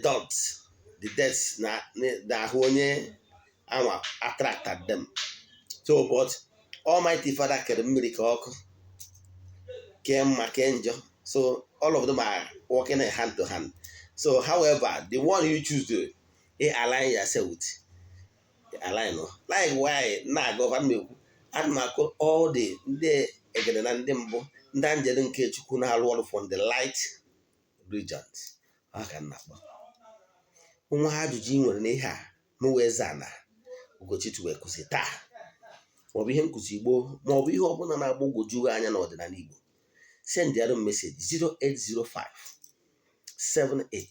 dots, the deaths na na ahụ onye anwa attracted them. So, but Almighty Father kere mmiri ka ọkụ, kee mma, kee njọ. So all of them are working hand to hand. So however, the one you choose to align yourself with, align no. Like why na-aga ọfa m ekwu, ana m akụ all the ndị egede na ndị mbụ, ndị anjelu nke Chukwu na-arụ ọrụ from the light regions. Ha ka m na-akpọ nwa. Ajụjụ ị nwere n'ihe a m wee zaa na Ugochi wee kụzi taa, maọbụ ihe nkụzi Igbo, maọbụ ihe ọbụla na-agbagwoju anya n'ọdịnala Igbo, send ya message 0805 78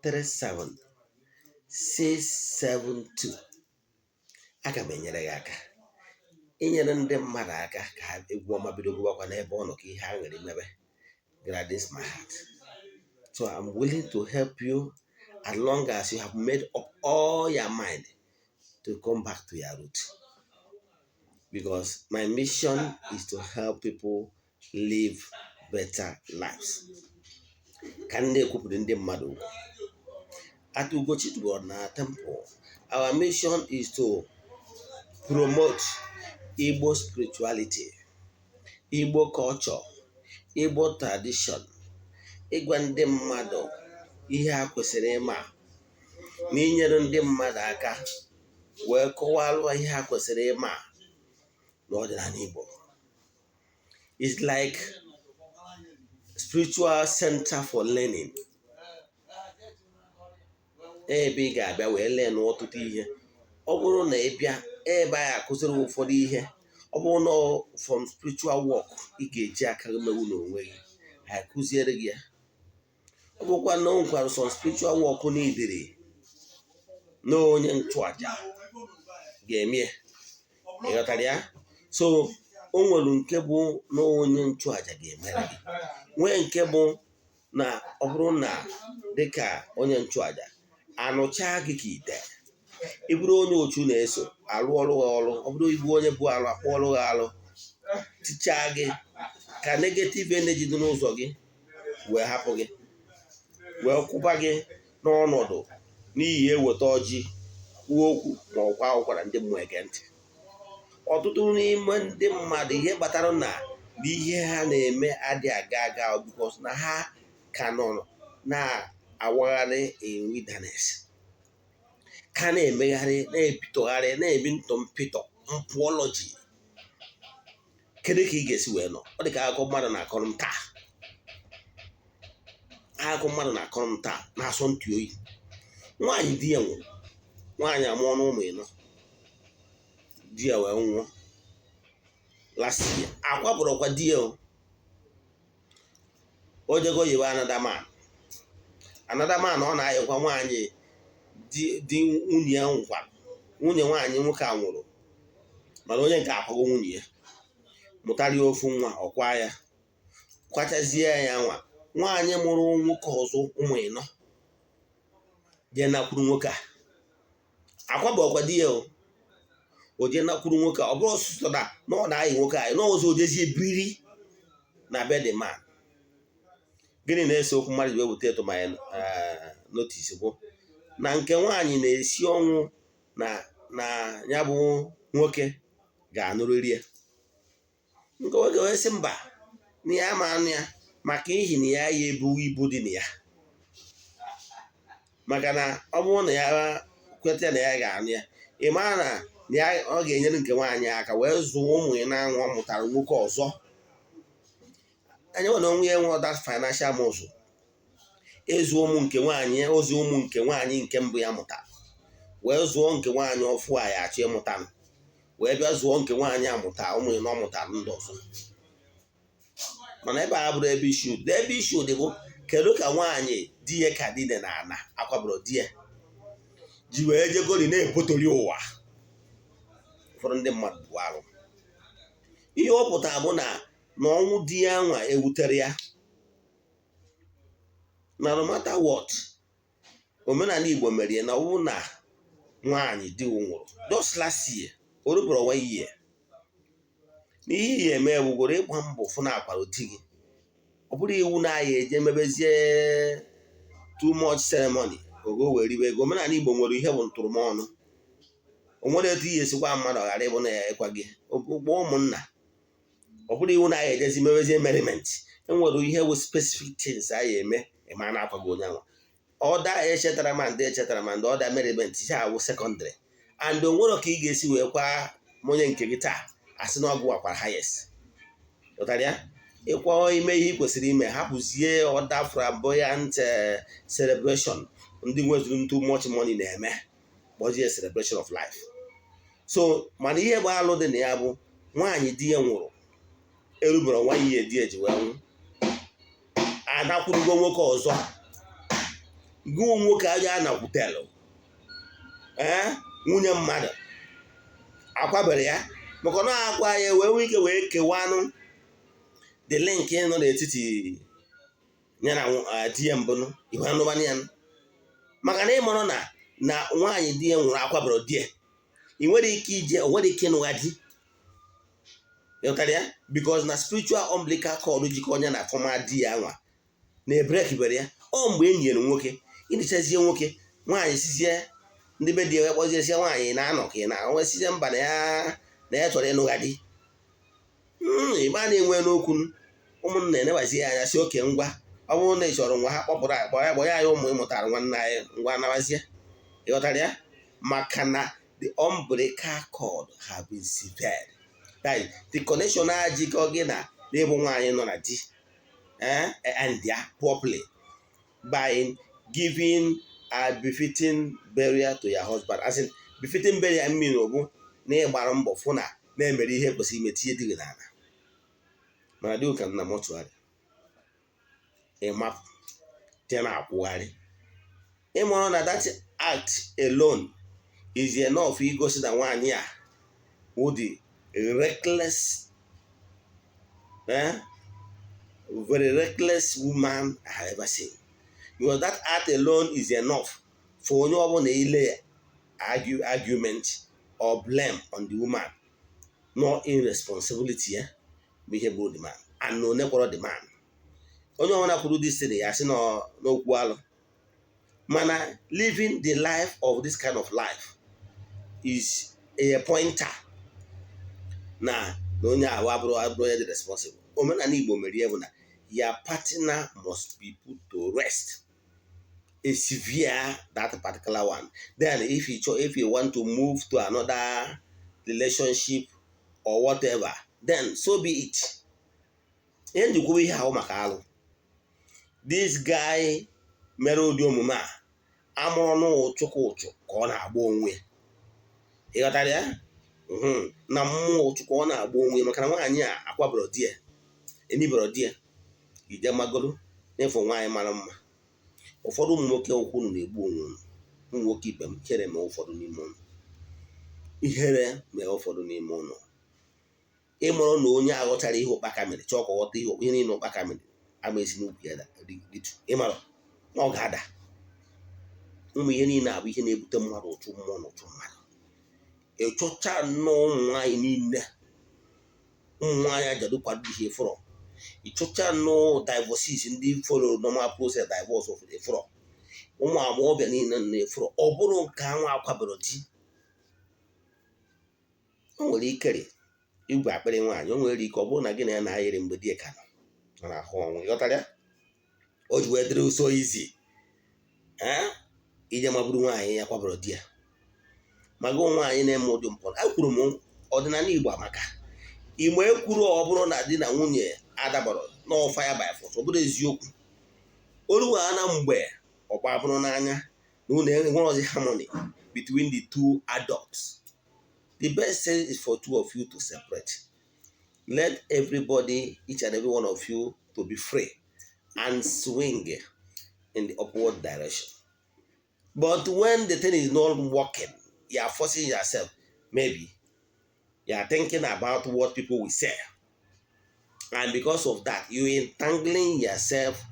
37 672. Aga m enyere gị aka inyere ndị mmadụ aka ka ha egwu ọma bido gụwakwa n'ebe ọ nọ, ka ihe aṅụrị mebe. Gladdens my heart. So I'm willing to help you as long as you have made up all your mind to come back to your root, because my mission is to help people live better lives. Ka m na-ekwupụrụ ndị mmadụ okwu at Ugochi na Temple, our mission is to promote Igbo spirituality, Igbo culture, Igbo tradition, ịgwa ndị mmadụ ihe ha kwesịrị ịma na inyere ndị mmadụ aka wee kọwalụ ihe ha kwesịrị ịma n'ọdịnala Igbo. It's like spiritual center for learning, ebe ị ga-abịa wee lee n'ọtụtụ ihe. Ọ bụrụ na ị bịa ebe anyị akụziri ụfọdụ ihe, ọ bụrụ na from spiritual work ị ga-eji aka gị mewu n'onwe gị, anyị kụziere gị ya. Ọ bụkwa na o nwekwara some spiritual work n'idiri na onye nchụaja ga-eme ya. Ị ghọtara ya? So o nwere nke bụ na onye nchụaja ga-emere gị, nwee nke bụ na ọ bụrụ na dịka onye nchụaja anụchaa gị ka ite, ị bụrụ onye otu na-eso arụ ọrụ gị ọrụ, ọ bụrụ ibu onye bụ alụ akpọ ọrụ gị alụ, tichaa gị ka negative energy dị n'ụzọ gị wee hapụ gị, wee kwụba gị n'ọnọdụ n'ihi eweta ọjị, kwuo okwu ma ọkwa ụkwara ndị mmụọ ege ntị. Ọtụtụ n'ime ndị mmadụ, ihe kpatara na ihe ha na-eme adịghị aga aga, because na ha ka nọ na-awagharị in wilderness, ka na-emegharị, na-epitọgharị, na-ebi ntụ mpịtọ mpụọlọji. Kedu ka ị ga-esi wee nọ? Ọ dị ka akụkọ mmadụ na-akọrọ m taa, akụkọ mmadụ na-akọrọ m taa na-asọ ntị oyi. Nwaanyị di ya nwụrụ, nwaanyị amụọ n'ụmụ ịnọ, di ya wee nwụọ last year. Akwapụrụkwa di ya o, o jego yiwe another man, another man. Ọ na-ayịkwa nwaanyị di nwunye ya nwụkwara. Nwunye nwaanyị nwoke a nwụrụ, mana onye nke akwago nwunye ya, mụtara ya ofu nwa. Ọkwa ya kwachazie ya nwa. Nwaanyị mụrụ nwoke ọzọ ụmụ ịnọ jee nakwuru nwoke a, akwaba ọkwa di ya o. O jee nakwuru nwoke a, ọ bụrụ ọsụsọ na ọ na-ayị nwoke a n'ọzọ, o jezie biri na be the man. Gịnị na-ese okwu mmadụ ji wepụta ịtụmanya notice bụ na nke nwaanyị na-esi ọnwụ na ya bụ nwoke ga-anụrịrị ya. Nke nwoke wee sị mba, na ya ama anụ ya, maka ihi na ya ya ebu ibu dị na ya, maka na ọ bụrụ na ya kweta na ya ga-anụ ya, ị mara na ya ọ ga-enyere nke nwaanyị aka wee zụọ ụmụ ya na-anwụ ọ mụtara nwoke ọzọ. Anya nwere onwe ya nwere that financial muscle ịzụ ụmụ nke nwaanyị, ozi ụmụ nke nwaanyị nke mbụ ya mụtara, wee zụọ nke nwaanyị ọfụ a ya achọ ịmụta, wee bịa zụọ nke nwaanyị amụta ụmụ ya na ọ mụtara ndị ọzọ. Mana ebe a bụrụ ebe issue dị, ebe issue dị bụ kedu ka nwaanyị di ya ka dị na ana akwabụrụ di ya ji wee jegori na-epotori ụwa. Ụfọdụ ndị mmadụ bụ arụ. Ihe ọ pụtara bụ na ọnwụ di ya nwa ewutere ya, na no matter what, omenala Igbo mere ya na ọ bụrụ na nwaanyị di nwụrụ just last year, o rubere one year, n'ihe ihe eme bụgoro ịgba mbọ fụ na akwara di gị. Ọ bụrụ iwu na aya eje mebezie too much ceremony ogo wee ribe ego. Omenala Igbo nwere ihe bụ ntụrụmọnụ. O nwere etu ihe esikwa mmadụ ghara ịbụ na ya ịkwa gị ụgbọ ụmụnna. Ọ bụrụ iwu na aya ejezi mebezie merriment, enwere ihe bụ specific things a ya eme ịma na akwago onye anwa. Ọda echetara ma ndị echetara ma ndị ọda merriment ya awụ secondary, and o nwere ka ị ga-esi wee kwa onye nke gị taa asị na ọgụ wakwara highest. Ghọtara ya? Ịkwa ime ihe ị kwesịrị ime, hapụzie ọda flamboyant celebration ndị nwezuru too much money na-eme, kpọzie celebration of life. So mana ihe bụ alụ dị na ya bụ nwaanyị di ya nwụrụ erubere nwa ihe di ya ji wee nwụ, anakwurugo nwoke ọzọ. Gụọ nwoke aja anakwutelụ ee nwunye mmadụ. Akwabere ya maka na akwa ya wee nwee ike wee kewanụ the link nọ n'etiti ya na di ya mbụnụ iwe anụmanụ ya, maka na ịmarụ na nwaanyị di ya nwụrụ akwabere di ya, ị nwere ike ije, o nwere ike ịnụgha di. Ịghọtara ya? Because na spiritual umbilical cord jikọ onye na former di ya nwa na-ebreak bere ya. Ọ mgbe e nyere nwoke ịdịchazie nwoke, nwaanyị sizie ndị be di ya kpọzie sie nwaanyị na-anọ ka ị na onwe sizie mba na ya chọrọ ịnụgha di. Ịma na-enwe n'okwu ụmụnna enebazie anya si oke ngwa, ọ bụrụ na ị chọrọ nwa ha kpọpụrụ akpọ ya, kpọ ya anyị ụmụ ịmụtara nwanne anyị, ngwa nabazie. Ịghọtara ya? Maka na the umbilical cord have been severed. That is, the connection a jikọ gị na n'ịbụ nwaanyị nọ na di and ya properly by giving a befitting burial to your husband. As in, befitting burial mmiri bụ na ịgbara mbọ fụ na na-emere ihe kwesịrị ime, tinye di gị n'ala. Mana dị ụka nna mortuary, ịmapụ je na-akwụgharị, ịmụrụ na that act alone is enough igosi na nwaanyị a wụ the reckless, very reckless woman I have ever seen, because that act alone is enough for onye ọbụla ile argument or blame on the woman, no irresponsibility ya bụ ihe bụ the man and na one kwọrọ the man. Onye ọbụla kwuru this thing ya sị n'okwu alụ, mana living the life of this kind of life is a pointer na onye ahụ abụrụ onye dị responsible. Omenala Igbo mere ihe bụ na your partner must be put to rest, a severe that particular one. Then if you want to move to another relationship or whatever, then so be it. Ihe njikwuba ihe ahụ maka alụ this guy mere ụdị omume a amụrụ n'ụchụ ka ụchụ ka ọ na-agba onwe ya. Ịghọtara ya? Na mmụọ ụchụ ka ọ na-agba onwe ya, maka na nwaanyị a akwaboro di ya, eniboro di ya, ije magoro n'ịfụ nwaanyị mara mma. Ụfọdụ ụmụ nwoke, ụkwụ unu na-egbu onwe unu. Ụmụ nwoke ibe m, ihere mee ụfọdụ n'ime unu, ihere mee ụfọdụ n'ime unu. Ịmụrụ na onye aghọchara ihe ụkpaka mere, chọọ ka ọ ghọta ihe niile ụkpaka mere ama esi n'ukwu ya ritu, ịmara na ọ ga-ada. Ụmụ ihe niile abụ ihe na-ebute mmadụ ụchụ mmụọ na ụchụ mmadụ. Ịchọcha nnọọ ụmụ nwaanyị niile, ụmụ nwaanyị ajadu kwado ihe fọrọ. Ịchọcha nnọọ divorces ndị follow normal process divorce of efọrọ, ụmụ agbọghọbịa niile na-efọrọ. Ọ bụrụ nke anwa akwabero di, o nwere ikere igwe akpịrị nwaanyị, o nwere ike ọ bụrụ na gị na ya na-ayịrị mgbe di ka nọ na ahụ ọnwụ. Ịghọtara ya? O ji wee dịrị so izi ije maburu nwaanyị ya kwabara di ya. Ma gị nwaanyị na-eme ụdị mpụ, ekwuru m, ọdịnala Igbo amaka. Igbo ekwuru, ọ bụrụ na di na nwunye adabara n'ọfa ya by force, ọ bụrụ eziokwu oluwa na mgbe ọgba bụrụ n'anya na unu enwerozi harmony between the two adults, the best thing is for two of you to separate. Let everybody, each and every one of you, to be free and swing in the upward direction. But when the thing is not working, you are forcing yourself. Maybe you are thinking about what people will say, and because of that, you entangling yourself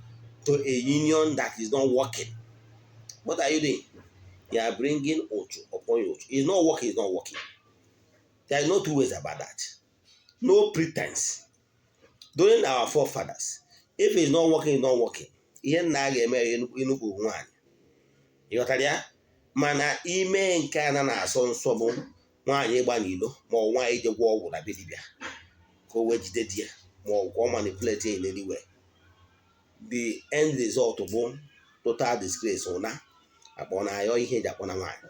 to a union that is not working. What are you doing? You are bringing ụchụ upon your ụchụ. It's not working. It's not working. There is no two ways about that, no pretense. During our forefathers, if it's not working, it's not working. Ihe nna a ga-eme enukwu nwaanyị, ịghọtara ya? Mana ime nke a na na-asọ nsọ bụ nwaanyị ịgba n'ilo, ma ọ nwaanyị ije gwọ ọgwụ na be dibịa ka o wee jide di ya, ma ọ ka ọ manipulate ya in any way. The end result bụ total disgrace. Ụna akpọ na ayọ ihe eji akpọ na nwaanyị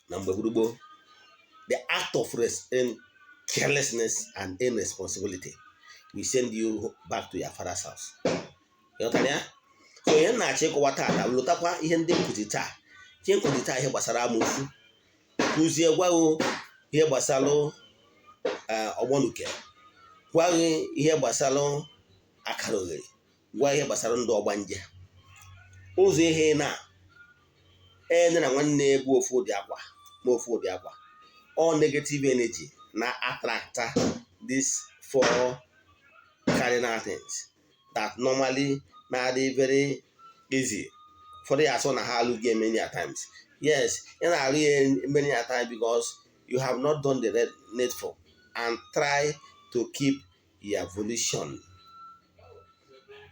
na mgbe gburugburu. The act of carelessness and irresponsibility will send you back to your father's house. Ịghọtara ya? So ihe m na-achọ ịkọwa taa, lụtakwa ihe ndị nkụzi taa, ihe nkụzi taa, ihe gbasara amoosu, kụzie gwaghị ihe gbasara ọgbọnuke, gwaghị ihe gbasara akara oghere, gwa ihe gbasara ndị ọgbanje. Ụzọ ihe na ene na nwanne bụ ofu ụdị akwa ma ofu ụdị akwa. All negative energy na attract these four cardinal things that normally na-adị very easy. Ụfọdụ ya asọ na ha alụghị many a times. Yes, ị na-alụ ya many a times because you have not done the needful and try to keep your volition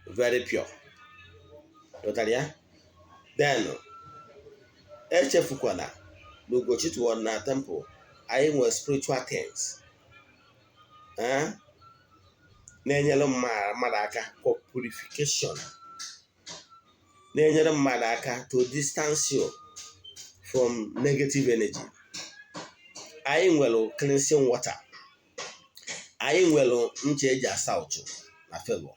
very pure. Ghọtara ya? Then echefukwana na Ugochi na temple, anyị nwere spiritual things na-enyere mmadụ aka for purification, na-enyere mmadụ aka to distance you from negative energy. Anyị nwere cleansing water, anyị nwere ncha eji asa ụchụ na favor,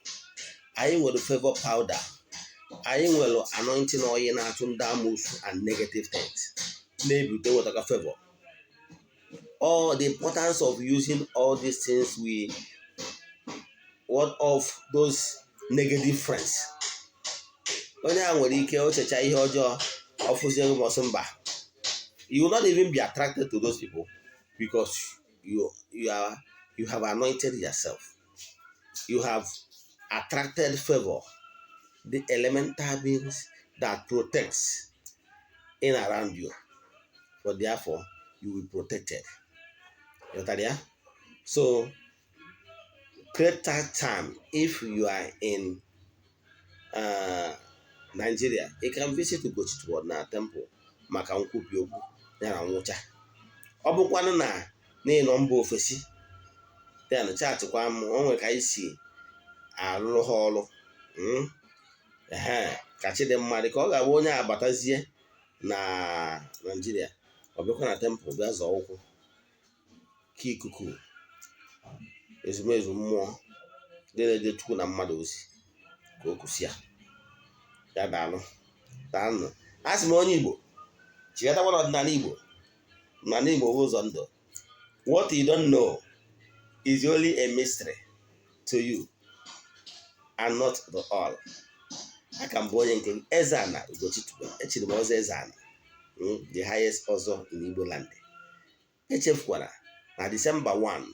anyị nwere favor powder, anyị nwere anointing oil na-achụ ndị amoosu and negative things, na-ebute wetaka favor. All the importance of using all these things, we what of those negative friends. Onye a nwere ike ochecha ihe ọjọọ, ọfụzie mbọsị mba, you will not even be attracted to those people because you have anointed yourself, you have attracted favor, the elemental beings that protects in around you, for therefore you will be protected. Ghọtara ya? So create that time. If you are in Nigeria, you can visit Ugochi na temple maka nkwubi okwu ya na nwụcha. Ọ bụkwanụ na n'ịnọ mba ofesi, then chatịkwa m. O nwere ka anyị si arụrụ ha ọrụ. Ehe, ka Chidimma dị ka ọ ga-abụ onye agbatazie na Naijiria, ọ bịakwa na temple, bịa zọọ ụkwụ ka ikuku ezumezu mmụọ ndị na-eje Chukwu na mmadụ ozi ka o kwụsị ya. Ya daalụ, daalụ. A sị m, onye Igbo, chịkọtakwa n'ọdịnala Igbo. N'ala Igbo bụ ụzọ ndụ. What you don't know is only a mystery to you and not the all. Aka m bụ onye nke Eze-Ana Ugochi tubelu. Echiri m ọzọ Eze-Ana, the highest ọzọ in Igbo land. Echefukwara na December 1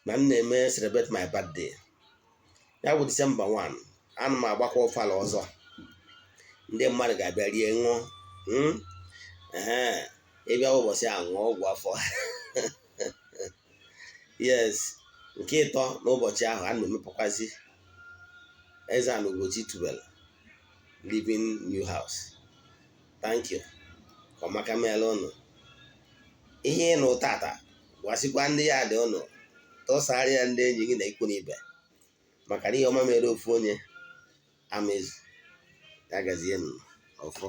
na m na-eme celebrate my birthday. Ya bụ December 1, ana m agbakwa ọfala ọzọ. Ndị mmadụ ga-abịa rie, ṅụọ. Ee, ịbịa ụbọchị a, ṅụọ ọgwụ afọ. Yes, nke ịtọ n'ụbọchị ahụ, a na-emepụkwazi Eze-Ana Ugochi tubelu Living New House. Thank you. Ka ọmaka meela ụnụ. Ihe ịnụ tata, gwasịkwa ndị ya dị ụnụ, tụsara ya ndị enyi gị na ikwu na ibe, maka na ihe ọma mere ofu onye amaezu. Ya gazie nụ ọfọ.